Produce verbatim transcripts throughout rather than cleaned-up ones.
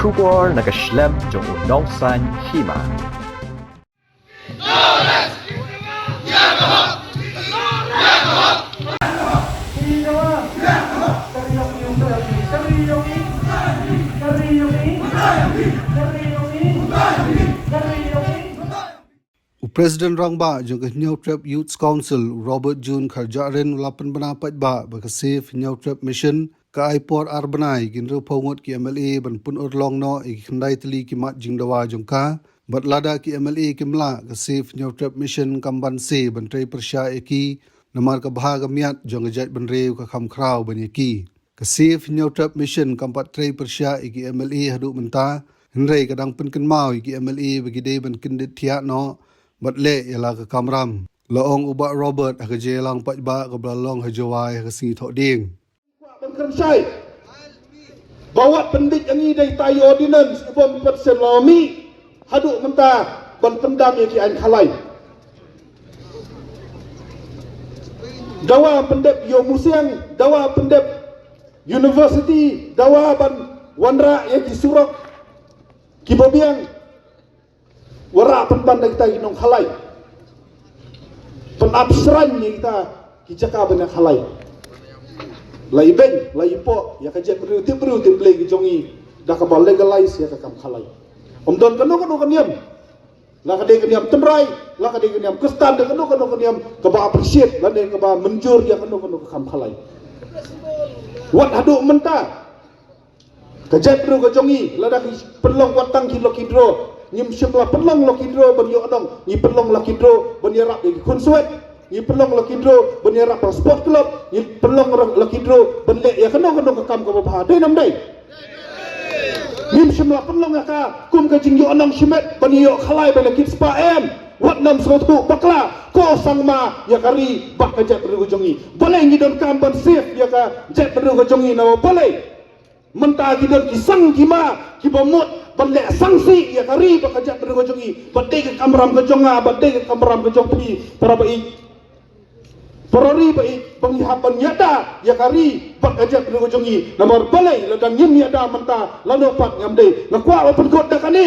Khubor na ka shlem jong u nongsan hima. U President Rangbah jong ka Hynñiewtrep Youth Council, u Robert June Kharjahrin, u la pynbna paidbah ba ka Save Hynñiewtrep Mission ka ai por ar bnai kin riewphew ngut ki M L A ban pynurlong noh ïa ki khyndai tylli ki mat jingdawa jong ka. Bad lada ki M L A kim lah, ka Save Hynñiewtrep Mission kam banse ban trei pyrshah ïa ki, namar ka bha ka miat jong ka jaitbynriew ka kham khraw ban ïa ki. Ka Save Hynñiewtrep Mission kam pat trei pyrshah ïa ki M L A haduh mynta, hynrei ka dang pynkynmaw ïa ki M L A ba ki dei ban kyndit thiah noh bad leh ïa la ka kamram, la ong u Bah Robert ha ka jingïalang paidbah kaba la long ha Jowai ha ka sngi Thohdieng. Kwah ban kren shai ba wat pynbit ïa ngi da kita i ordinance i bym pat shen la mih haduh mynta ban pyndam ïa ki aiñ khalai. Dawa pyndep ïa u museum, dawa pyndep university, dawa ban wanrah ïa ki surok kiba biang. Wanrah pynban da kita ki nongkhalai, pynap shraiñ ïa kita ki jaka ban ïa khalai. La ibeiñ la ipoh ïa ka jaitbynriew tip briew tip Blei ki jong ngi da kaba legalize ïa ka kam khalai. Ym don kano kano ka niam, la ka dei ka niam tynrai, la ka dei ka niam Khristan, da kano kano ka niam kaba appreciate lane kaba mynjur ïa kano kano ka kam khalai. Wat haduh mynta ka jaitbynriew ka jong ngi, lada ki pynlong wat tang ki lucky draw, ngim shym la pynlong lucky draw ban ïoh nong. Ngi pynlong lucky draw ban ïarap ïa ki khunswet, ngi pynlong lucky draw ban ïarap ïa sport club, ngi pynlong lucky draw ban leh ïa kano kano ka kam kaba bha, dei nam dei? Ngim shym la pynlong ïa ka kum ka jingïoh nong shimet ban ïoh khalai ban ïa kit spah, em. Wat nam sngewthuh bakla, ko sangma ïa ka ri bad ka jaitbynriew ka jong ngi. Balei ngi donkam ban save ïa ka jaitbynriew ka jong ngi, namar balei? Mynta ki don ki sang ki ma kiba mut ban leh sangsi ïa ka ri bad ka jaitbynriew ka jong ngi, bad dei ka kamram ka jong nga, bad dei ka kamram ka jong phi, para ba ïeit, para ri ba ïeit, ba ngi hap ban ïada ïa ka ri bad ka jaitbynriew ka jong ngi. Namar balei, lada ngim ïada mynta, lano pat ngam dei? Nga kwah ban pynkut da kane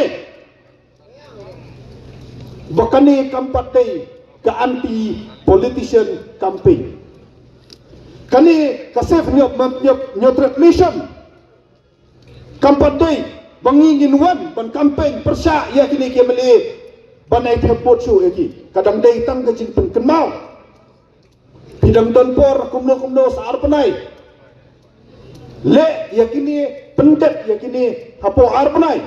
ba kane kam pat dei ka anti politician campaign. Kane ka Save Hynñiewtrep Mission kam pat dei ba ngi ngin wan ban campaign pyrshah ïa kine ki M L A ban ai thep vote shuh ïa ki. Ka dang dei tang ka jingpynkynmaw. Phi dang don por kumno kumno sa ar bnai. Leh ïa kine, pyndep ïa kine hapoh ar bnai.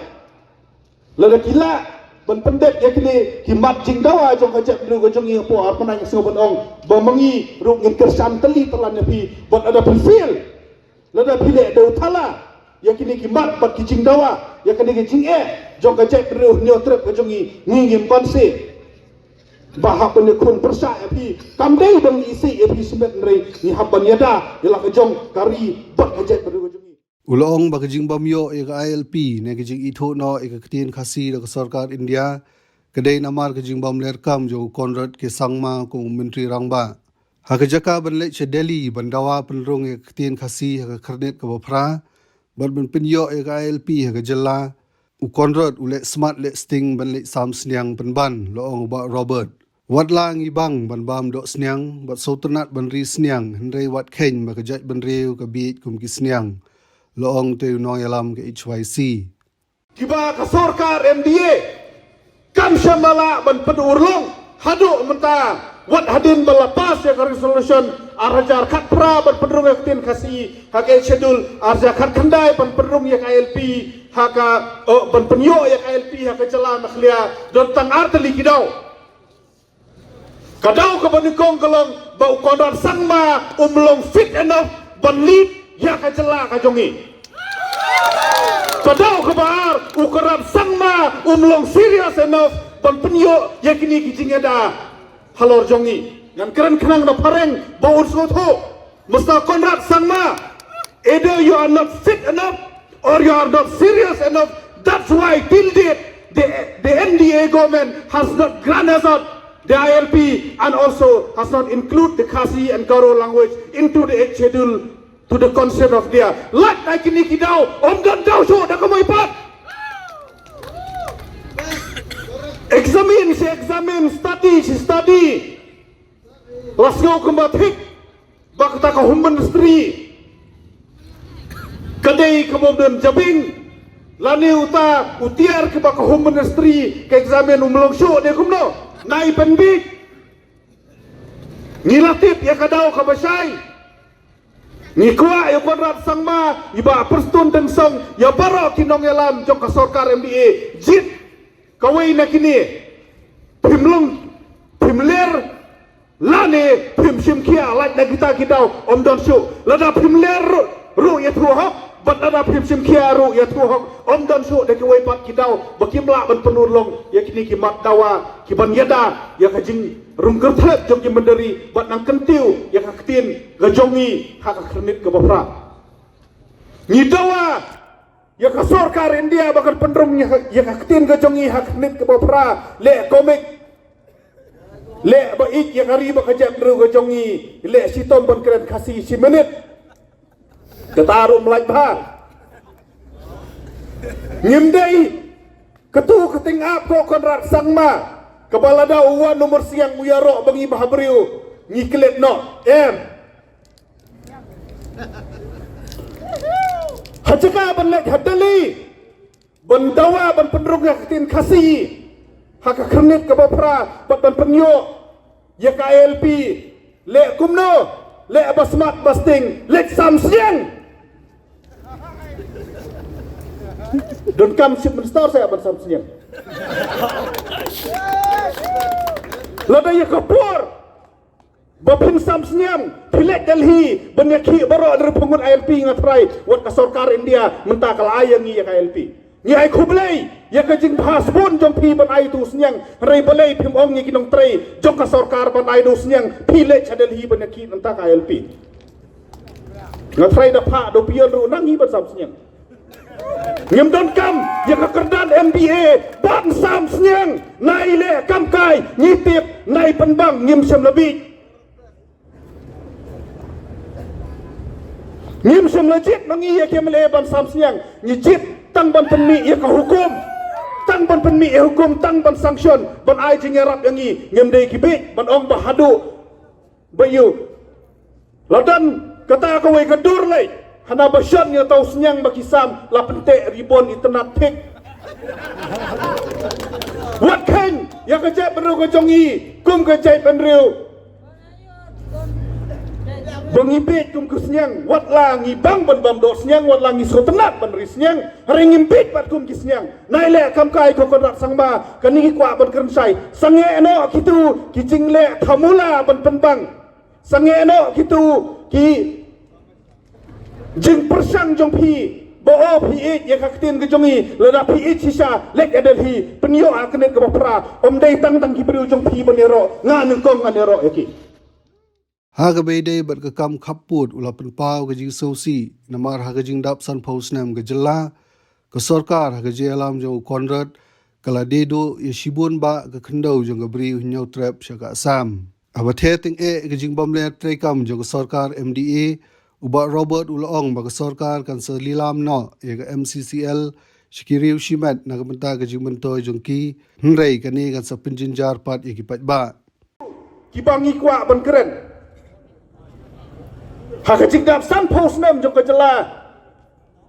Lada ki lah ban pyndep ïa kine ki mat jingdawa jong ka jaitbynriew ka jong ngi hapoh ar bnai, nga sngew ban ong ba ma ngi ruh ngin kyrshan tylli tylan ïa phi. Bad lada phi fail, lada phi leh dewthala ïa kine ki mat bad ki jingdawa, ïa kine ki jingeh jong ka jaitbynriew Hynñiewtrep ka jong ngi, ngi ngim banse ba hap ban ïakhun pyrshah ïa phi. Kam dei ba ngi isih ïa phi shimet, hynrei ngi hap ban ïada ïa la ka jong ka ri bad ka jaitbynriew ka jong ngi. U la ong ba ka jingbym ïoh ïa ka I L P ne ka jingithuh noh ïa ka ktien Khasi da ka sorkar India ka dei namar ka jingbym leh kam jong u Conrad K Sangma kum u Myntri Rangbah. Ha ka jaka ban leit sha Delhi ban dawa pynrung ïa ka ktien Khasi ha ka khyrnit kaba phra bad ban pynïoh ïa ka I L P ha ka jylla, u Conrad u leh smat leh sting ban leit sam sniang pynban, la ong u Bah Robert. Wat la ngi bang ban bam doh sniang bad sngewtynnat ban ri sniang, hynrei wat kheiñ ba ka jaitbynriew ka bieit kum ki sniang, la ong te u nongïalam ka H Y C. Kiba ka sorkar M D A kam shym la lah ban pynurlong haduh mynta, wat hadien ba la pass ïa ka resolution ar hajar khatphra ban pynrung ïa ka ktien Khasi ha ka Eighth Schedule, ar hajar khatkhyndai ban pynrung ïa ka I L P ha ka, oh, ban pynïoh ïa ka I L P ha ka jylla Meghalaya, don tang ar tylli ki daw. Ka daw kaba nyngkong ka long ba u Conrad Sangma um long fit enough ban lead ïa ka jylla ka jong ngi. Ka daw kaba ar, u Conrad Sangma um long serious enough ban pynïoh ïa kine ki jingïada halor jong ngi. Ngan kren khnang da phareng ba un sngewthuh. Mister Conrad Sangma, either you are not fit enough or you are not serious enough. That's why till date the, the N D A government has not granted out the I L P and also has not included the Khasi and Garo language into the Eighth Schedule to the consent of their. Lait na kine ki daw, ym don daw shuh da kumno pat. Examine shi examine, study shi study. La sngew kumba thik ba kata ka Home Ministry ka dei kaba ym don jabieng. Lane uta u tiar kaba ka Home Ministry ka examine um long shuh, dei kumno? Nai pynbiej. Ngi la tip ïa ka daw kaba shai. Ngi kwah ïa u Conrad Sangma, i Bah Prestone Tynsong, ïa baroh ki nongïalam jong ka sorkar M D A, jied kawei na kine. Phim long, phim ler, lane phim shim khia, lait na kita ki daw ym don shuh. Lada phim ler ruh, ruh ïathuh hok, bad lada phim shim khia ruh ïathuh hok, ym don shuh da kiwei pat ki daw ba kim lah ban pynurlong ïa kine ki mat dawa ki ban ïada ïa ka jingrung kyrthep jong ki mynder ri bad nang kyntiew ïa ka ktien ka jong ngi ha ka Khyrnit kaba Phra. Ngi dawa ïa ka sorkar India ba kan pynrung ïa ka, ïa ka ktien ka jong ngi ha ka Khyrnit kaba Phra, leh comic, leh ba ïeit ïa ka ri bad ka jaitbynriew ka jong ngi, leh shitom ban kren Khasi shi minit. Kata ruh ym lait bha. Ngim dei katu ka tyngab ko Conrad Sangma, kaba lada u wan u myrsiang u ïaroh ba ngi bhabriew ngi klet noh. Em. Ha jaka ban leit ha Delhi ban dawa ban pynrung ïa ka ktien Khasi ha ka Khyrnit kaba Phra bad ban pynïoh ïa ka I L P, leh kumno? Leh ba smat ba sting, leit sam sniang. Donkam Chief Minister sa ban sam sniang. Lada ïa ka por ba phin sam sniang, phi leit Delhi ban ïakhih baroh, hynriew phew ngut I L P nga tharai, wat ka sorkar India mynta ka la ai ïa ngi ïa ka I L P. Ngi ai khublei ïa ka jingbha sbun jong phi ban ai tu sniang, hynrei balei phim ong ïa ki nongtrei jong ka sorkar ban ai tu sniang, phi leit sha Delhi ban ïakhih mynta ka I L P. Nga tharai da phah da u pion ruh nang hi ban sam sniang. Ngim donkam ïa ka kyrdan M D A ban sam sniang. Nai leh kam kai, ngi tip, nai pynbang, ngim shym la bieit. Ngim shym la jied ma ngi ïa ki M L A ban sam sniang. Ngi jied tang ban pynmih ïa ka hukum, tang ban pynmih ïa hukum, tang ban sanction, ban ai jingïarap ïa ngi. Ngim dei ki bieit ban ong ba haduh ba ïoh la don kata kawei ka dur lei, hana ba shon ïa tau sniang ba ki sam, la pynteh ribon itynnat thik. Wat kheiñ ïa ka jaitbynriew ka jong ngi kum ka jaitbynriew ba ngi bieit kum ki sniang. Wat la ngi bang ban bam doh sniang, wat la ngi sngewtynnat ban ri sniang, hynrei ngim bieit pat kum ki sniang. Nai leh kam kai ko Conrad Sangma, kane ngi kwah ban kren shai. Sangeh noh kitu ki jingleh thamula ban pynbang. Sangeh noh kitu ki jingpyrshang jong phi ba, oh, phi ïeit ïa ka ktien ka jong ngi, lada phi ïeit shisha, leit ïa Delhi, pynïoh ha ka Khyrnit kaba Phra. Ym dei tang tang ki briew jong phi ban ïaroh, nga nyngkong ngan ïaroh ïa ki. Ha kaba ïadei bad ka kam khappud, u la pynpaw ka jingsngewsih namar ha ka jingdap sanphew snem ka jylla, ka sorkar ha ka jingïalam jong u Conrad ka la die duh ïa shibun bah ka khyndew jong ka Bri u Hynñiewtrep sha ka Assam. Haba theh tyngeh ka jingbymler treikam jong ka sorkar M D A, u Bah Robert u la ong ba ka sorkar kan sa lilam noh ïa ka M C C L sha ki riew shimet na ka bynta ka jingmyntoi jong ki, hynrei kane kan sa pynjynjar pat ïa ki paidbah. Kiba ngi kwah ban kren ha ka jingdap sanphew snem jong ka jylla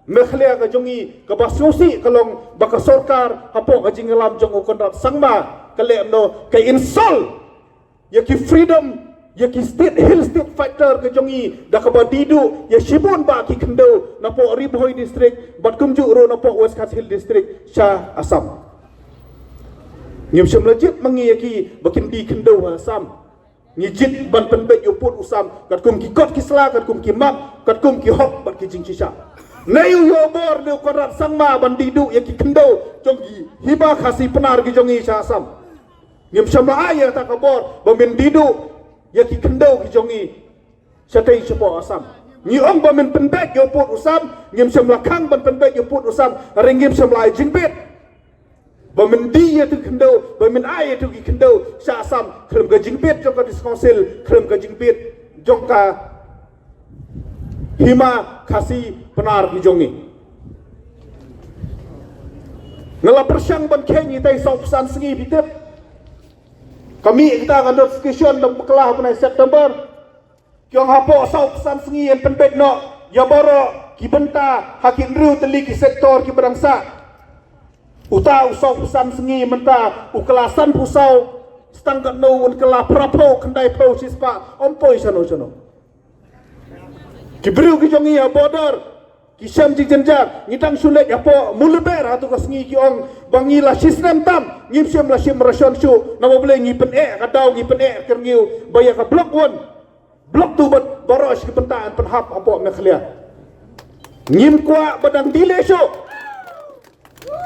Meghalaya ka jong ngi, kaba sngewsih ka long ba ka sorkar hapoh ka jingïalam jong u Conrad Sangma ka leh kumno? Ka insult ïa ki freedom, ïa ki state, hill state fighter ka jong ngi, da kaba die duh ïa shibun bah ki khyndew napoh Ri Bhoi District bad kumjuh ruh napoh West Khasi Hills District sha Assam. Ngim shym la jied ma ngi ïa ki ba kin die khyndew ha Assam. Ngi jied ban pynbeit ïa u pud u sam katkum ki kot ki sla, katkum ki map, katkum ki hok bad ki jingshisha. Nai u ïoh bor, nai u Conrad Sangma, ban die duh ïa ki khyndew jong ki Hima Khasi Pnar ki jong ngi sha Assam. Ngim shym la ai ïa kata ka bor ba men die duh ïa ki khyndew ki jong ngi shatei shapoh Assam. Ngi ong ba men pynbeit ïa u pud u sam, ngim shym la khang ban pynbeit ïa u pud u sam, hynrei ngim shym la ai jingbit ba men die ïa tu khyndew, ba men ai ïa tu ki khyndew sha Assam khlem ka jingbit jong ka District Council, khlem ka jingbit jong ka Hima Khasi Pnar ki jong ngi. Nga la pyrshang ban kheiñ ïa tai sawphew san sngi, phi tip. Ka mih kata ka notification da bakla ha u bnai September. Ki ong hapoh saw phew san sngi yn pynbeit noh ïa baroh ki bynta ha ki hynriew tylli ki sektor kiba dang sah. Uta u saw phew san sngi mynta u kylla san phew saw, tang katno un kylla phra phew, khyndai phew, shispah, ym poi shano shano. Ki briew ki jong ngi ha border ki shem jingjynjar, ngi dang shu leit hapoh Muleber ha tu ka sngi ki ong ba ngi la shisnem tam, ngim shym la shim ration shuh, namar balei ngi pyneh ka daw, ngi pyneh ka rngiew ba ïa ka block one, block two bad baroh shi ki bynta yn pynhap hapoh Meghalaya. Ngim kwah ba dang delay shuh.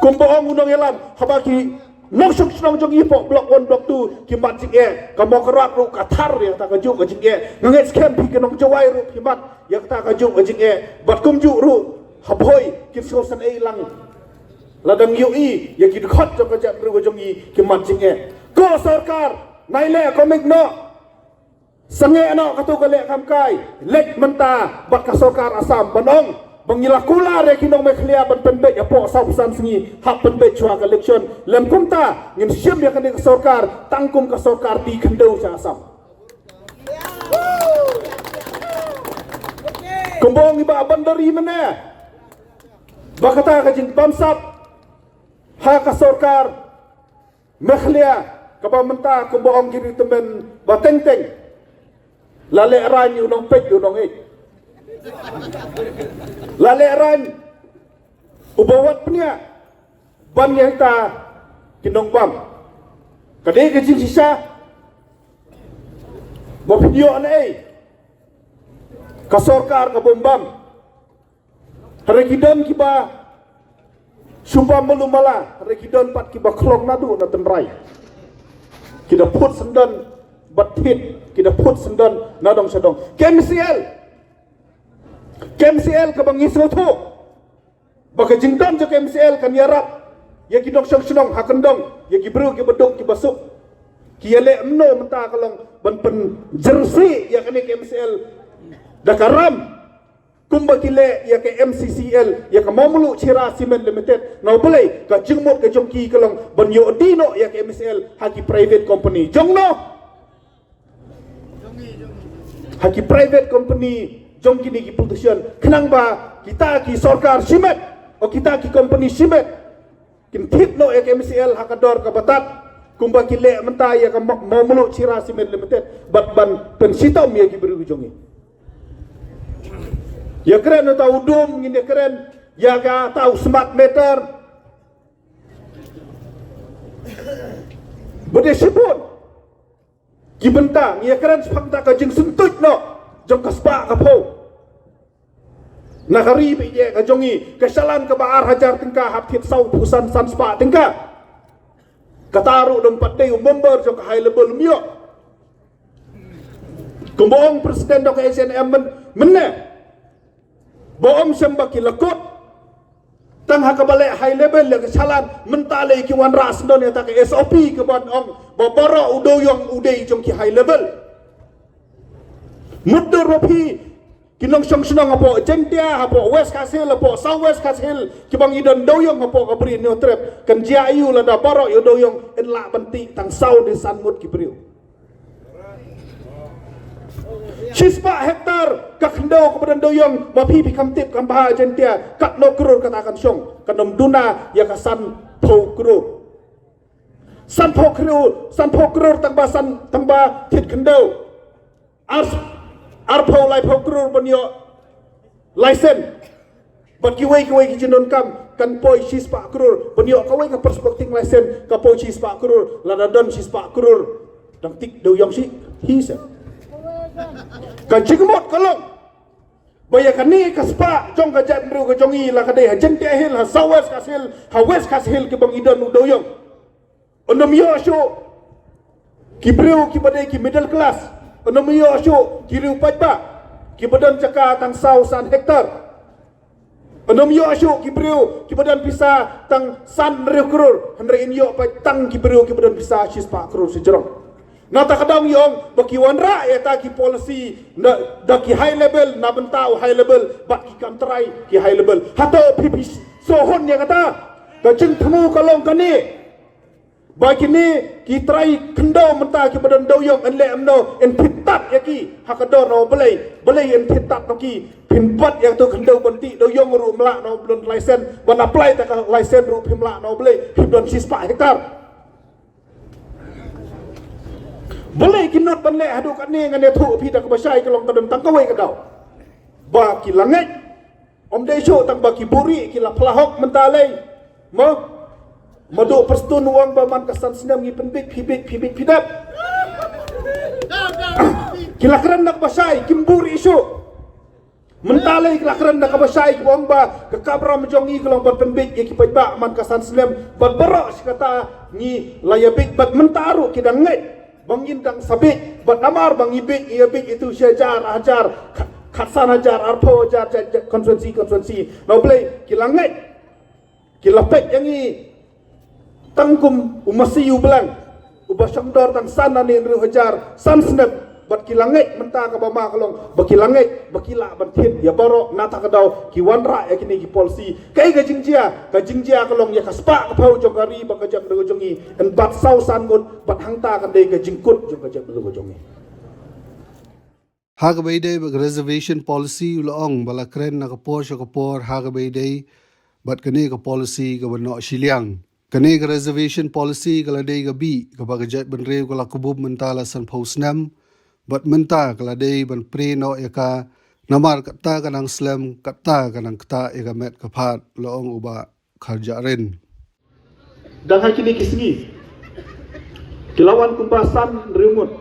Kumba ong u nongïalam, haba ki nongshong shnong jong ngi hapoh block one, block two ki mad jingeh, ka Mawkyrwat ruh ka thar ïa kata kajuh ka jingeh. Nga ngeit skhem phi ki nong Jowai ruh phi mad ïa kata kajuh ka jingeh. Bad kumjuh ruh ha Bhoi kin sngewsynei lang. La dang ïohi ïa ki dkhot jong ka jaitbynriew ka jong ngi ki mad jingeh. Ko sorkar, nai leh commit noh. Sangeh noh katu ka leh kam kai, leit mynta bad ka sorkar Assam ban ong ba ngi la kular ïa ki nong Meghalaya ban pynbeit hapoh saw phew san sngi, hap pynbeit shuwa ka election. Lym kumta ngin shim ïa kane ka sorkar tang kum ka sorkar die khyndew sha Assam. Kumba ong i Bah Bandari mynne ba kata ka jingbamsap ha ka sorkar Meghalaya kaba mynta kumba ong ki riewtymmen ba teng teng. La lehraiñ u nongpeit u nongïeit. La lehraiñ uba wad pynïaid ban ïa kita ki nongbam. Ka dei ka jingshisha ba phin ïoh na ei ka sorkar ka bym bam. Hynrei ki don kiba shu bam malu mala, hynrei ki don pat kiba khlong naduh na tynrai. Ki da phut syndon bad thied, ki da phut syndon na dong sha dong. K M C L, K M C L kaba ngi sngewthuh ba ka jingdon jong ka K M C L kan ïarap ïa ki nongshong shnong ha kyndong, ïa ki briew kiba duk kiba suk. Ki ïaleh mynno mynta ka long ban pynjyrsieh ïa kane ka K M C L da ka ram kumba ki leh ïa ka M C C L, ïa ka Mawmluh Chira Cement Limited. Namar balei? Ka jingmut ka jong ki ka long ban ïoh die noh ïa ka M C L ha ki private company jong no, ha ki private company jong kine ki politician, khnang ba kita ki sorkar shimet, o kita ki company shimet kin thied noh ïa ka M C L ha ka dor kaba tad, kumba ki leh mynta ïa ka Ma-, Mawmluh Chira Cement Limited, bad ban pynshitom ïa ki briew jong ngi. Ïa kren uta u dum, ngin ïa kren ïa kata u smart meter. Bad ïa shibun ki bynta, ngi ïa kren shaphang kata ka jingsyntuid noh jong ka spah ka phew. Na ka ri ba ïeit ka jong ngi, ka shalan kaba ar hajar tyngka hap thied saw phew san, san spah tyngka. Kata ruh dang pat dei u member jong ka high level um ïoh. Kumba ong president jong ka H A N M myn-, mynne ba ym shym ba ki la kut tang ha kaba leh high level ïa ka shalan, mynta lei ki wanrah syndon ïa kata ka S O P kaban ong ba baroh u dewïong u dei jong ki high level. Mutdur ba phi ki nongshong shnong hapoh Jaintia, hapoh West Khasi Hills, hapoh South West Khasi Hills, kiba ngi don dewïong hapoh ka Bri Hynñiewtrep, kan jia aiu lada baroh ïa u dewïong yn lah ban tih tang saw ne san ngut ki briew. Shispah hektar ka khyndew kaba don dewïong, ma phi phi kham tip kam bha Jaintia katno klur kata kan shong, kan ym duna ïa ka san phew klur. San phew klur, san phew klur tang ba san, tang ba thied khyndew. Ar, ar phew lai phew klur ban ïoh license. Bad kiwei kiwei ki jingdonkam kan poi shispah klur. Ban ïoh kawei ka prospecting license ka poi shispah klur. Lada don shispah klur dang tih dewïong shi hi sa. Ka jingmut ka long ba ïa kane ka spah jong ka jaitbynriew ka jong ngi, la ka dei ha Jaintia Hills, ha South West Khasi Hills, ha West Khasi Hills, kiba ngi don u dewïong, un ym ïoh shuh ki briew kiba dei ki middle class, un ym ïoh shuh ki riew paidbah kiba don jaka tang saw san hektar. Un ym ïoh shuh ki briew kiba don pisa tang san hynriew klur, hynrei yn ïoh pat tang ki briew kiba don pisa shispah klur shajrong. Na kata ka daw ngi ong ba ki wanrah ïa kata ki policy na, da ki high level, na bynta u high level, bad ki kam trai ki high level. Hato phi phi sngewhun ïa kata? Ka jingthmu ka long kane. Ba kine ki trai khyndew mynta kiba don dewiong, yn leh kumno, yn thied tad ïa ki ha ka dor na U Blei, balei yn thied tad noh ki? Phin bat ïa kato khyndew ban tih dewiong ruh ym lah noh, ym don license, ban apply ta ka license ruh phim lah noh, balei? Phim don shispah hektar. Balei ki nud ban leh haduh katne? Ngan ïathuh phi da kaba shai, ka long ka don tang kawei ka daw. Ba ki la ngeit. Ym dei shuh tang ba ki buhrieh, ki la phla hok mynta lei. Mo? Madu Prestone u ong ba man ka san snem ngi pynbit, phi bit, phi bit, phi dep. Ki la kren da kaba shai, kim buhrieh shuh. Mynta lei ki la kren da kaba shai, ki ong ba ka kamram jong ngi ka long ban pynbit ïa ki paidbah man ka san snem, bad baroh shi katta ngi la ïa bit, bad mynta ruh ki dang ngeit ba ngin dang sa bit, bad namar ba ngi bit, ngi ïa bit ïa tu shi hajar, hajar, khat, khatsan hajar, arphew hajar, jait, jait, constituency, constituency. Na U Blei ki la ngeit. Ki la peit ïa ngi tang kum u masi u blang, uba shongdor tang san lane hynriew hajar san snem, bad ki la ngeit mynta kaba ma ka long ba ki la ngeit ba ki lah ban thied ïa baroh. Na kata ka daw ki wanrah ïa kine ki policy. Kaei ka jingjia? Ka jingjia ka long ïa ka spah ka phew jong ka ri bad ka jaitbynriew jong ngi yn bat saw san ngut, bad hangta kan dei ka jingkut jong ka jaitbynriew jong ngi. Ha kaba ïadei bad ka reservation policy, u la ong ba la kren na ka por sha ka por ha kaba ïadei bad kane ka policy kaba noh shiliang. Kane ka reservation policy ka la dei ka bih kaba ka jaitbynriew ka la kbum mynta la sanphew snem, bad mynta ka la dei ban prie noh ïa ka, namar kata ka nang slem, kata ka nang ktah ïa ka met ka phad, la ong u Bah Kharjahrin. Dang ha kine ki sngi ki la wan kumba san hynriew ngut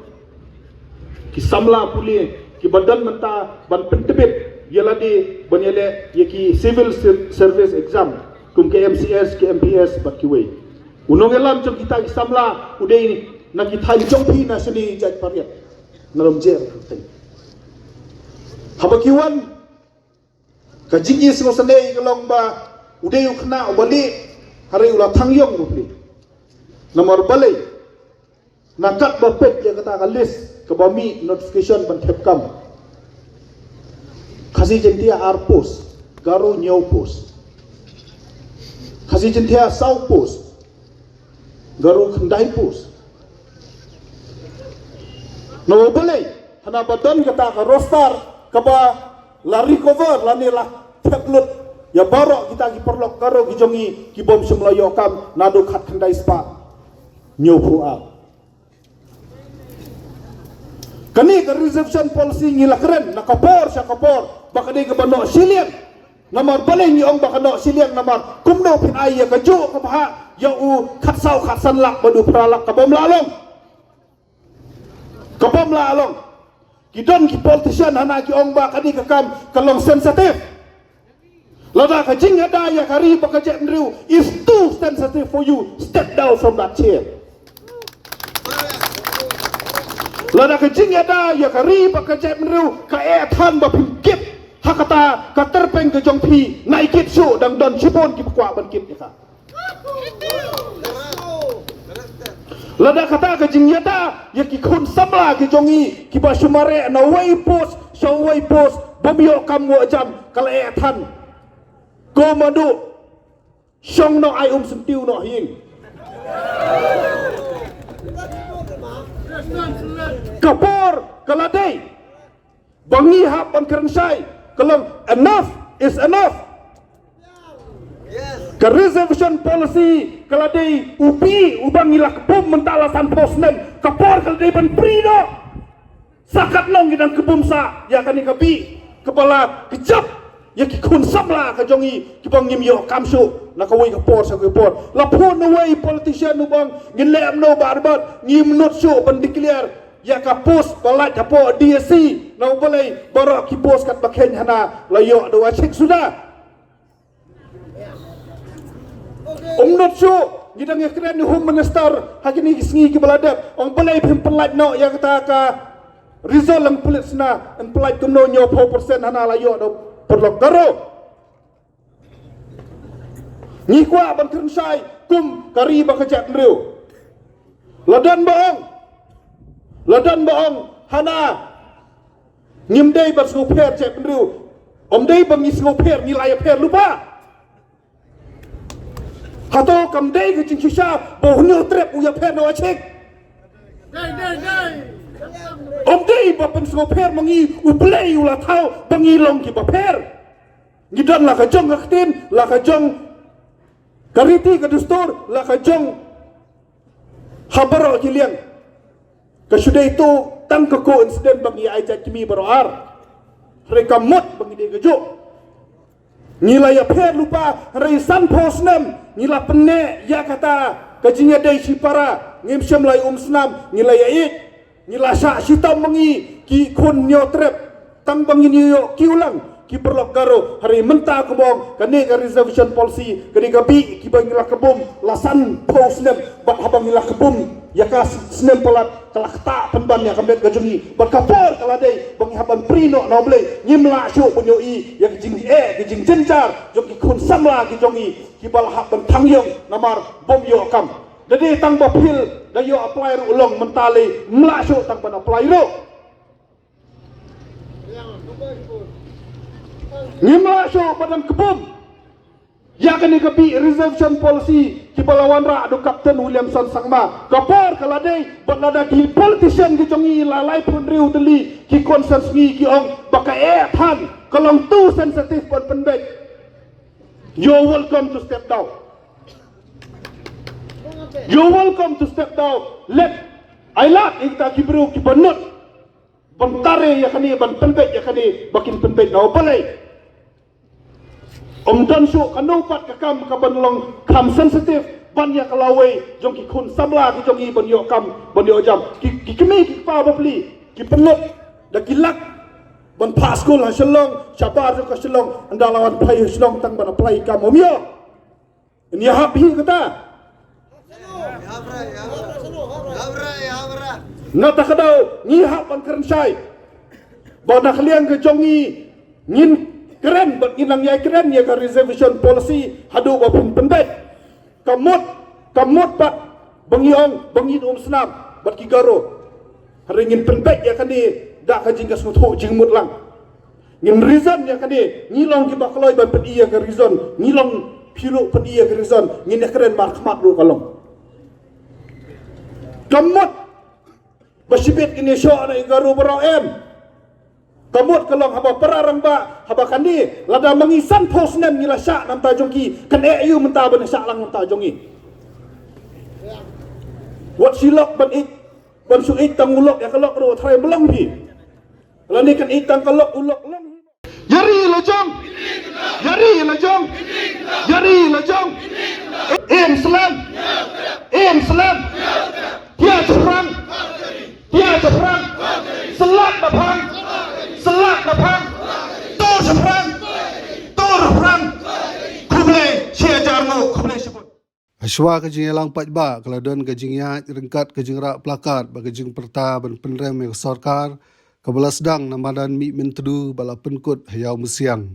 ki samla pule kiba don mynta ban pyntbit ïa lade ban ïaleh ïa ki civil ser-, service exam, kum ka M C S, ka M P S bad kiwei. U nongïalam jong kita ki samla u dei na ki thaiñ jong phi na shane Jaitbynriew, na Lumjer. Haba ki wan, ka jingisynei ka long ba u dei u khynnah uba lieh, hynrei u la thang ïong bapli. Namar balei? Na katba peit ïa kata ka list kaba mih notification ban thep kam, Khasi Jaiñtia ar post, Garo hynñiew post. Khasi Jaiñtia saw post, Garo khyndai post. Namar balei? Hana ba don kata ka roster kaba la recover lane la thep lut ïa baroh kita ki paralok Garo ki jong ngi ki bym shym la ïoh kam naduh khatkhyndai spah hynñiewphew ar. Kane ka reservation policy ngi la kren na ka por sha ka por ba ka dei kaba noh shiliang. Namar balei ngi ong ba ka noh shiliang? Namar kumno phin ai ïa kajuh ka bhah ïa u khatsaw khatsan lak bad u phra lak? Ka bym lah long. Ka bym lah long. Ki don ki politician hana ki ong ba kane ka kam ka long sensitive. Lada ka jingïada ïa ka ri bad ka jaitbynriew is too sensitive for you, step down from that chair. Lada ka jingïada ïa ka ri bad ka jaitbynriew ka eh than ba phin kit ha kata ka tyrpeng ka jong phi, nai kit shuh, dang don shibun kiba kwah ban kit ïa ka. Lada kata ka jingïada ïa ki khun samla ki jong ngi kiba shu mareh na wei post sha wei post, bym ïoh kam, ïoh jam, ka la eh than. Ko madu, shong noh, ai um syntiew noh ha ïing. Ka por ka la dei ba ngi hap ban kren shai, ka long enough is enough. Ka reservation policy ka la dei u bih uba ngi la kbum mynta la sanphew snem, ka por ka la dei ban prie noh. Sa katno ngi dang kbum sah ïa kane ka bih kaba la kjap ïa ki khun samla ka jong ngi kiba ngim ïoh kam shuh na kawei ka por sha kawei ka por. La phone na uwei politician u ong ngin leh kumno Bah Arbad, ngim nud shuh ban declare ïa ka post ba lait hapoh D S C, namar balei? Baroh ki post katba kheiñ hana la ïoh da u Achik suda. Ym nud shuh. Ngi dang ïakren ïa u Home Minister ha kine ki sngi kiba la dep, ong balei phim pynlait noh ïa kata ka result lang pulit sna, yn pynlait kumno? Hynñiewphew percent hana la ïoh da u paralok Garo. Ngi kwah ban kren shai kum ka ri bad ka jaitbynriew. La don ba ong, la don ba ong hana ngim dei ban sngewpher jaitbynriew. Ym dei ba ngi sngewpher, ngi la ïapher lypa. Hato kam dei ka jingshisha ba u Hynñiewtrep u ïapher na u Achik? Ym dei ba pynsngewpher ma ngi, U Blei u la thaw ba ngi long kiba pher. Ngi don la ka jong ka ktien, la ka jong ka riti ka dustur, la ka jong ha baroh ki liang. Ka shu dei to tang ka coincidence ba ngi ai jait kmie baroh ar. Hynrei ka mut ba ngi dei kajuh. Ngi la ïapher lypa, hynrei sanphew snem ngi la pynneh ïa kata ka jingïadei shipara, ngim shym la ïa um snam, ngi la ïa ïeit. Ngi la shah shitom ma ngi ki khun Hynñiewtrep, tang ba ngin ïoh kiew lang ki paralok Garo. Hynrei mynta kumba ong, kane ka reservation policy, kane ka bih kiba ngi la kbum la sanphew snem, bad haba ngi la kbum ïa ka snem palat, ka la ktah pynban ïa ka met ka jong ngi. Bad ka por ka la dei ba ngi hap ban pyrshah noh na U Blei. Ngim lah shuh ban ïohi ïa ka jingeh, ka jingjynjar jong ki khun samla ki jong ngi kiba la hap ban thang ïong namar bym ïoh kam. Da dei tang ba phi la ïoh apply ruh long, mynta lei ym lah shuh tang ban apply ruh. Ngim lah shuh ba dang kbum ïa kane ka bih reservation policy kiba la wanrah da u Captain Williamson Sangma. Ka por ka la dei bad lada ki politician ki jong ngi la laiphew hynriew tylli ki constituency ki ong ba ka eh than, ka long too sensitive ban pynbeit, you're welcome to step down. You're welcome to step down. Leit ailad ïa kita ki briew kiba nud ban tare ïa kane, ban pynbeit ïa kane, ba kin pynbeit na u balei. Ym don shuh kano pat ka kam kaban long kam sensitive ban ïa ka lawei jong ki khun samla ki jong ngi ban ïoh kam, ban ïoh jam. Ki, ki kmie ki kpa bapli ki pynlut da ki lak ban phah skul ha Shillong, shabar jong ka Shillong, ynda la wan phai ha Shillong tang ban apply kam ym ïoh. Ngi hap hi kata. Na kata ka daw ngi hap ban kren shai ba na ka liang ka jong ngi ngin kren bad ngin nang ïai kren ïa ka reservation policy haduh ba phin pynbeit. Ka mut, ka mut pat ba ngi ong ba ngin um snam bad ki Garo. Hynrei ngin pynbeit ïa kane da ka jingkyrkhu jingmut lang. Ngin reason ïa kane, ngi long kiba kloi ban pyni ïa ka reason, ngi long phi ruh pyni ïa ka reason, ngin ïa kren markhmat ruh ka long. Ka mut ba shibit kine shoh na i Garo baroh em. Ka mut ka long haba para rangbah, haba kane lada ma ngi sanphew snem ngi la shah na bynta jong ki, kan eh aïu mynta ban shah lang na bynta jong ngi. Wat shi lok ban ïeit, ban shu ïeit tang u lok, ïa ka lok ruh tharai ym long phi. Lane kan ïeit tang ka lok u lok long. Ïa ri la jong. Ïa ri la jong. Ïa ri la jong. Im slem. Im slem. Tia shaphrang. Tia shaphrang. Slap na phang. Slap na phang. Tur shaphrang. Tur shaphrang. Khublei shi hajar nguh, khublei shibun. Hashwa ka jingïalang paidbah ka la don ka jingïaid ryngkat ka jingrah placard bad ka jingpyrta ban pynrem ïa ka sorkar kaba la sdang na madan Mihmyntdu ba la pynkut ha Ïawmusiang.